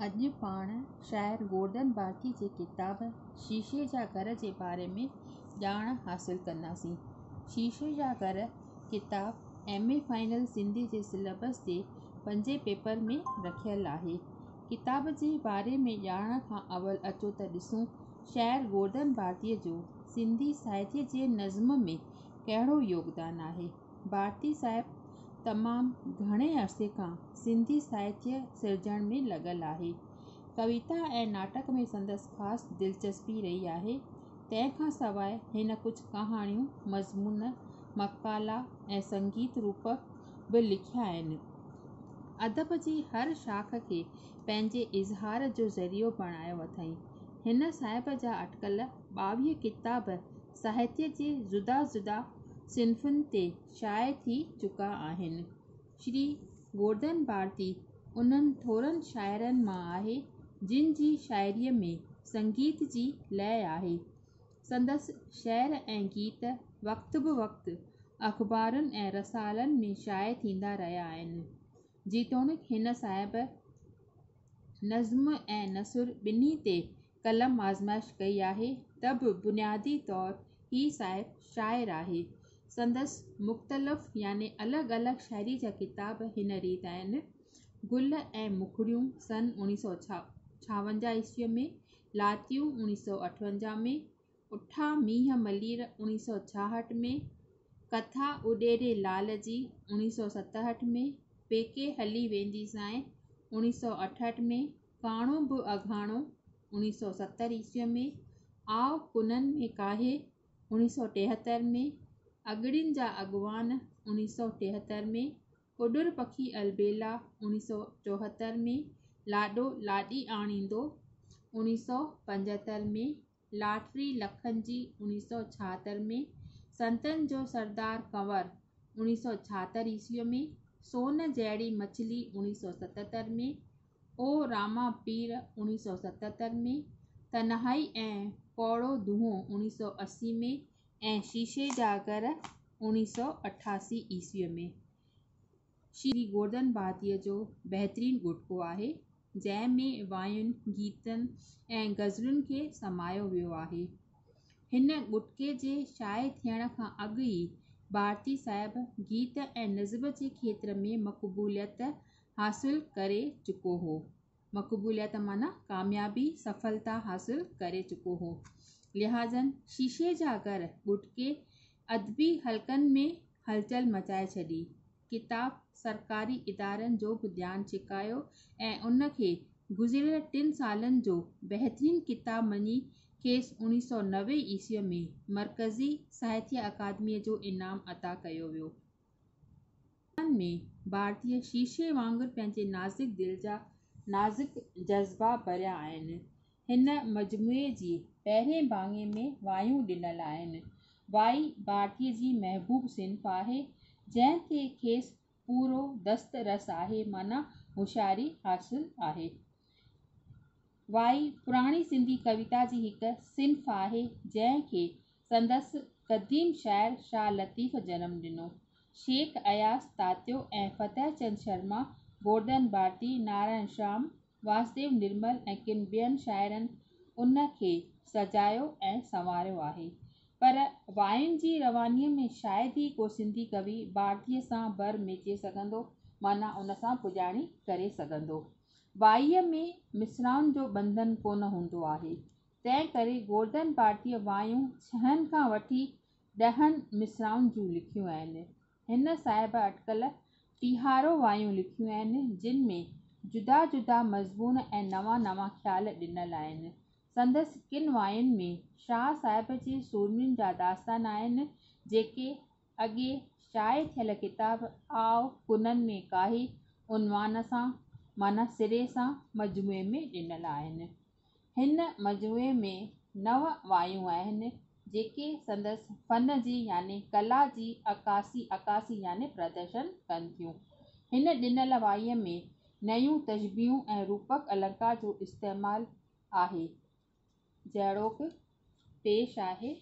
اڄ پاڻ شاعر گورڌن ڀارتي جي ڪتاب شيشي جا گهر جي باري ۾ ڄاڻ حاصل ڪنداسين. شيشي جا گهر ڪتاب ايم اي فائنل سنڌي جي سليبس جي پنجين پيپر ۾ رکيل آهي. ڪتاب جي باري ۾ ڄاڻڻ کان اول اچو ته ڏسون شاعر گورڌن ڀارتيء جو سنڌي ساهتيه جي نظم ۾ ڪهڙو يوگدان آهي. ڀارتي صاحب تمام گهڻي عرصي کان سنڌي ساهتيه سرجڻ ۾ لڳل آهي. ڪويتا ۽ ناٽڪ ۾ سندس خاص دلچسپي رهي آهي. تنهن کان سواء هن ڪجهه ڪهاڻيون، مضمون، مقالا ۽ سنگيت روپڪ به لکيا آهن. ادب جي هر شاخ کي پنهنجي اظهار جو ذريعو بڻايو اٿائين. هن صاحب جا اٽڪل 22 ڪتاب ساهتيه جي جدا جدا صنفن تي شايع ٿي چڪا آهن. شري گورڌن ڀارتي انهن ٿورن شاعرن مان آهي، جن جي شاعريء ۾ سنگيت جي لئه آهي. سندس شعر ۽ گيت وقت به وقت اخبارن ۽ رسالن ۾ شايع ٿيندا رهيا آهن. جيتوڻيڪ هن صاحب نظم ۽ نثر ٻنهي تي قلم آزمائش ڪئي آهي ته به بنيادي طور هي صاحب شاعر آهي. سندس مختلف يعني الڳ الڳ شاعري جا ڪتاب هن ريت آهن، گل ۽ مکڙيون سن اوڻيهه سؤ ڇاونجاهه عيسويء ۾، لاتيون اوڻيهه سؤ اٺونجاهه ۾، اٺا مينهن ملير اوڻيهه سؤ ڇاهٺ ۾، ڪٿا اڏيري لال جي اوڻيهه سؤ ستهٺ ۾، پيڪي هلي وينديسانء اوڻيهه سؤ اٺهٺ ۾، ڪاڻو به اگهاڻو اوڻيهه سؤ 70 عيسويء ۾، آء ڪنن ۾ ڪاهي اوڻيهه سؤ 73 ۾، اڳڙين جا اڳواڻ اوڻيهه سؤ 73 ۾، اڏر پکي البيلا اوڻيهه سؤ 74 ۾، لاڏو لاڏي آڻيندو اوڻيهه سؤ 75 ۾، لاٽري لکن جي اوڻيهه سؤ 76 ۾، سنتن جو سردار ڪنور اوڻيهه سؤ 76 عيسويء ۾، سون جهڙي مڇلي اوڻيهه سؤ 77 ۾، او راما پير اوڻيهه سؤ 77 ۾، تنهائي ۽ ڪوڙو دونهون اوڻيهه سؤ 80 ۾ ۽ شيشي جا گهر اوڻيهه سؤ 88 عيسويء ۾. شري گورڌن ڀارتيء جو بهترين ڳٽڪو آهي، جنهن ۾ واين، گيتن ۽ غزلن کي سمايو ويو آهي. هن ڳٽڪي جي شايع ٿيڻ کان اڳ ئي ڀارتي صاحب گيت ۽ نظم جي کيتر ۾ مقبوليت حاصل ڪري چڪو هو. مقبوليت معنيٰ ڪاميابي، سڦلتا حاصل ڪري چڪو هو. لهٰذا شيشي جا گهر ڳٽڪي ادبي حلقن ۾ هلچل مچائي ڇڏي. ڪتاب سرڪاري ادارن جو به ڌيان ڇڪايو ۽ ان کي گذريل ٽن سالن جو بهترين ڪتاب مڃي کيس اوڻيهه سؤ 90 عيسويء ۾ مرڪزي ساهتيه اڪادميء جو انعام عطا ڪيو ويو. ۾ ڀارتيء شيشي وانگر پنهنجي نازڪ دل جا نازڪ جذبا ڀريا آهن. هن مجموعي جي پهرين ڀاڱي ۾ وايون ڏنل آهن. وائي ڀارتيء جي محبوب صنف آهي، جنهن تي کيس پورو دسترس آهي معنيٰ هوشياري حاصل آهي. وائي پراڻي سنڌي ڪويتا جي هڪ صنف آهي، جنهن کي سندس قديم شاعر شاهه لطيف جنم ڏنو. شيخ اياز، تاتيو ۽ فتح چند شرما، گورڌن ڀارتي، نارائڻ شيام، واسديو نرمل ۽ ڪن ٻين شاعرن ان کي سجايو ۽ سنواريو آهي. پر واين جي روانيء ۾ شايد ئي ڪو سنڌي ڪوي ڀارتيء سان ڀر ميچي سگهندو، معنيٰ ان سان پڄاڻي ڪري سگهندو. وائيء ۾ مصراعن جو ٻنڌن ڪونه هوندو آهي، تنهن ڪري گورڌن ڀارتيء وايون ڇهن کان وٺي ڏهن مصراعن جون لکيون آهن. هن صاحب اٽڪل ٽيهارو وايون لکيون آهن، جن ۾ جدا جدا مضمون ۽ نوان نوان خيال ڏنل آهن. سندس ڪن واين ۾ شاهه صاحب جي سورمين جا داستان آهن، جيڪي اڳي شايع ٿيل ڪتاب آء ڪنن ۾ ڪاهي عنوان سان معنيٰ سري سان مجموعي ۾ ڏنل آهن. هن مجموعي ۾ نو وايون آهن، جيڪي سندس فن جي يعني ڪلا جي عڪاسي عڪاسي يعني پردرشن ڪن ٿيون. هن ڏنل وائيء ۾ نيون تشبيهون ۽ روپڪ النڪار جو استعمال آهي، جهڙوڪ پيش آهي.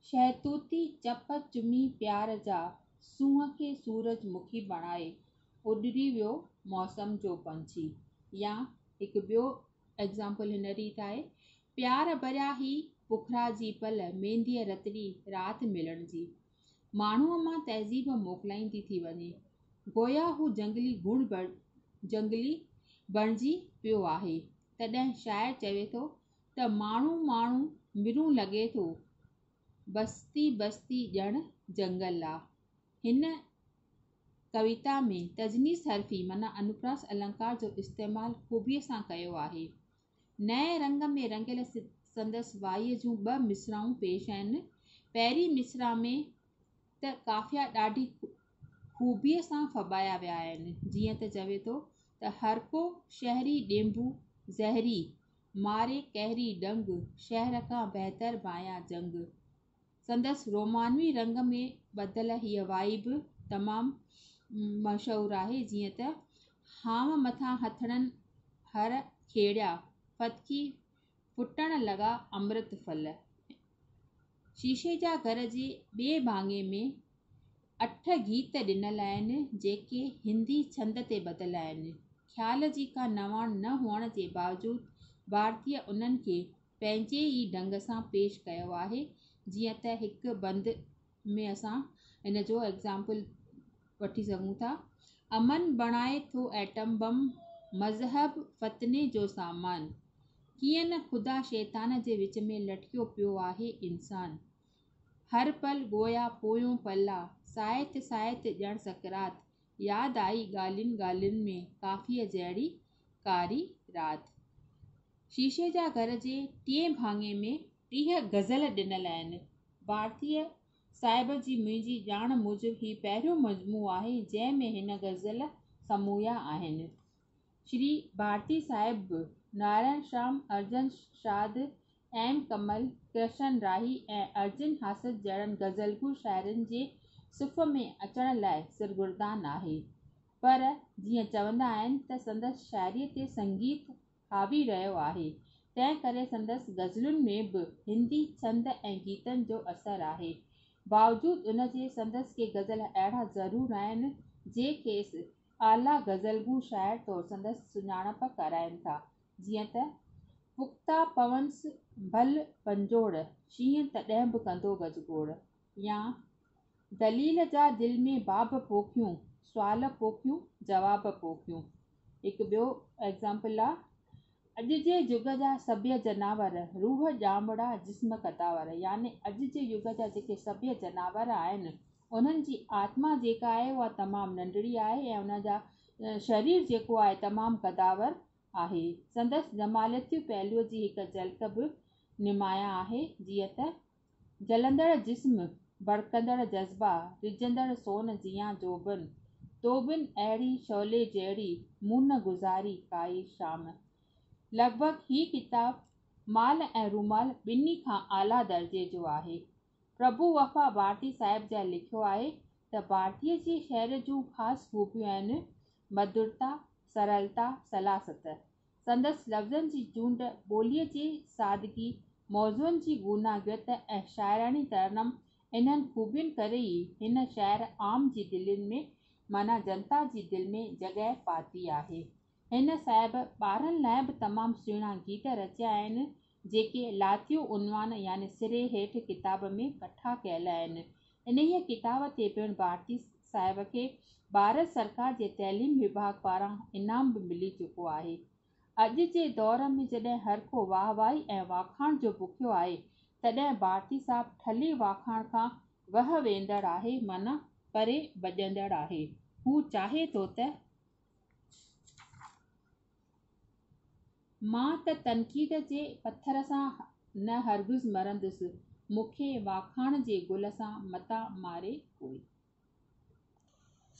شهتوتي چپ چمي پيار جا سونهن کي سورج مکي بڻائي اڏري ويو موسم جو پنڇي. يا هڪ ٻيو ايگزامپل هن ريت آهي، پيار ڀريا هي پکراجي پل، مينديء رتڙي رات ملڻ جي. ماڻهوء مان تهذيب موڪلائيندي ٿي وڃي. گويا هو جهنگلي گهڻ جهنگلي بڻجي پيو آهي. تڏهن شاعر چوي ٿو ته ماڻهو ماڻهو مرون لڳي ٿو، بستي بستي ڄڻ جهنگل آ. هن ڪويتا ۾ تجنيس حرفي معنيٰ انوپراس النڪار جو استعمال خوبيء سان ڪيو آهي. نئين رنگ ۾ رڱيل سندس وائيء جون ٻه مصراعون پيش آهن. پهرين مصرع ۾ ته قافيا ڏاڍي خوبيء سان ڦٻايا ويا آهن، جيئن ته چوي ٿو ته هرڪو شهري ڏينڀو زهري، ماري قهري ڏنگ، شهر کان بهتر ڀانيان جهنگ. سندس رومانوي رنگ ۾ ٻڌل هيء وائي به تمام مشهور آهي، جيئن ته، هانء مٿان هٿڙن هر کيڙيا، ڦٿڪي ڦٽڻ لڳا امرت ڦل. شيشي جا گهر جي ٻئي ڀاڱي ۾ اٺ گيت ڏنل آهن، جيڪي هندي ڇند تي ٻڌل آهن. خيال جي ڪا نواڻ نه هئڻ جي باوجود ڀارتيء انهن کي پنهنجي ئي ڍنگ سان پيش ڪيو آهي جيئن ته هڪ بند ۾ اسان ان جو ايگزامپل وٺي سگهون ٿا امن بڻائي ٿو ايٽم بم مذهب فتني جو سامان ڪيئن نه خدا شيطان جي وچ ۾ لٽڪيو پيو آهي انسان هر پل گويا پويون پل آ ساهت ساهت ڄڻ سڪرات ياد آئي ڳالهين ڳالهين ۾ ڪافيء جهڙي ڪاري رات. شيشي جا گهر جي ٽئين ڀاڱي ۾ 30 غزل ڏنل آهن. ڀارتيء صاحب جي منهنجي ڄاڻ موجب هي پهريون مجموعو آهي، جنهن ۾ هن غزل سموهيا آهن. شري ڀارتي صاحب به نارائڻ شيام، ارجن شاد، ايم ڪمل، ڪرشن راهي ۽ ارجن حاسد جهڙن غزل گو شاعرن جي صف ۾ اچڻ لاء سرگردان آهي. پر جيئن چوندا آهن ته سندس شاعريء تي سنگيت حاوي رهيو آهي، تنهن ڪري سندس غزلن ۾ به هندي ڇند ۽ گيتن جو اثر آهي. باوجود ان جي سندس ڪي غزل اهڙا ضرور آهن، جي کيس اعليٰ غزل گو شاعر طور سندس سڃاڻپ ڪرائين ٿا، جيئن ته، پختا پونس ڀل پنجوڙ، شينهن تڏهن به ڪندو گجگوڙ يا دليل جا دل ۾ باب پوکيون، سوال پوکيون، جواب پوکيون. هڪ ٻيو ايگزامپل آ، اڄ جي جڳ جا سڀيئي جناور، روح ڄامڙا جسم قداور يعني اڄ جي يگ جا جيڪي سڀيئي جناور آهن، انهن جي آتما جيڪا آهي اها تمام ننڍڙي آهي ۽ ان جا شرير جيڪو آهي تمام قداور آهي. سندس جمالياتي پهلوء جي هڪ جهلڪ به نمايان آهي، جيئن ته، جلندڙ جسم، ڀڙڪندڙ جذبا، رجندڙ سون جيان جوڀن، تو بن اهڙي شعلي جهڙي، مون نه گذاري ڪائي شام. لڳ ڀڳ هي ڪتاب مال ۽ رومال ٻنهي کان اعليٰ درجي جو آهي. پرڀو وفا ڀارتي صاحب جا لکيو آهي ته ڀارتيء جي شعر جون خاص خوبيون آهن، مڌرتا، سرلتا، سلاست. سندس لفظن جي چونڊ، ٻوليء جي سادگي، موضوعن جي گوناگيت ۽ شاعراڻي ترنم انهن خوبين ڪري ئي هن شاعر عام جي دلين ۾ معنيٰ جنتا جي دل ۾ جڳهه پاتي آهي. هن صاحب ٻارن لاء به تمام سهڻا گيت رچيا آهن، جيڪي لاتيون عنوان يعني سري هيٺ ڪتاب ۾ ڪٺا ڪيل آهن. انهيء ڪتاب تي پڻ ڀارتي صاحب کي ڀارت سرڪار جي تعليم وڀاڳ پاران انعام به ملي چڪو آهي. اڄ جي دور ۾ جڏهن هر ڪو واهوائي ۽ واکاڻ جو بکيو آهي، تڏهن ڀارتي صاحب ٺلهي واکاڻ کان وهه ويندڙ آهي معنيٰ پري ڀڄندڙ آهي. هو چاهي ٿو ته. مان ته تنقيد جي پٿر سان نه هرگز مرندس، مون کي واکاڻ جي گل سان متان ماري ڪوئي.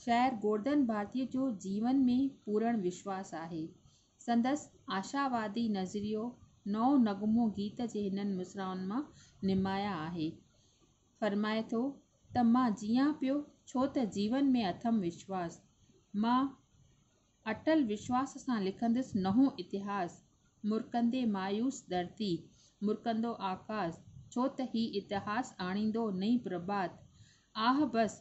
شاعر گورڌن ڀارتيء جو جيون ۾ پورڻ وشواس آهي. سندس آشاوادي نظريو نئون نغمو گيت جي هنن مصراعن مان نمايان آهي. فرمائي ٿو ته مان جيئان پيو ڇو ته جيون ۾ اٿم وشواس. مان اٽل وشواس سان لکندس نئون اتهاس. مرڪندي مايوس ڌرتي، مرڪندو آڪاس، ڇو ته هي اتهاس آڻيندو نئين پرڀات. آهه بس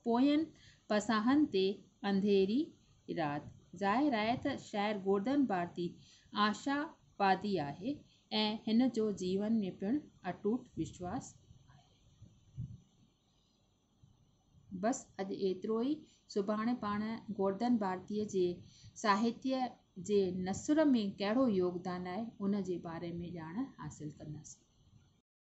پوئين پساهن تي انڌيري رات. ظاهر آهي ته شاعر گورڌن ڀارتي آشا وادي آهي ۽ هن جو جيون ۾ پڻ اٽوٽ وشواس آهي. بس اڄ ايترو ئي. سڀاڻي پاڻ گورڌن ڀارتيء جي ساهتيه جي نثر ۾ ڪهڙو يوگدان آهي ان جي باري ۾ ڄاڻ حاصل ڪنداسين.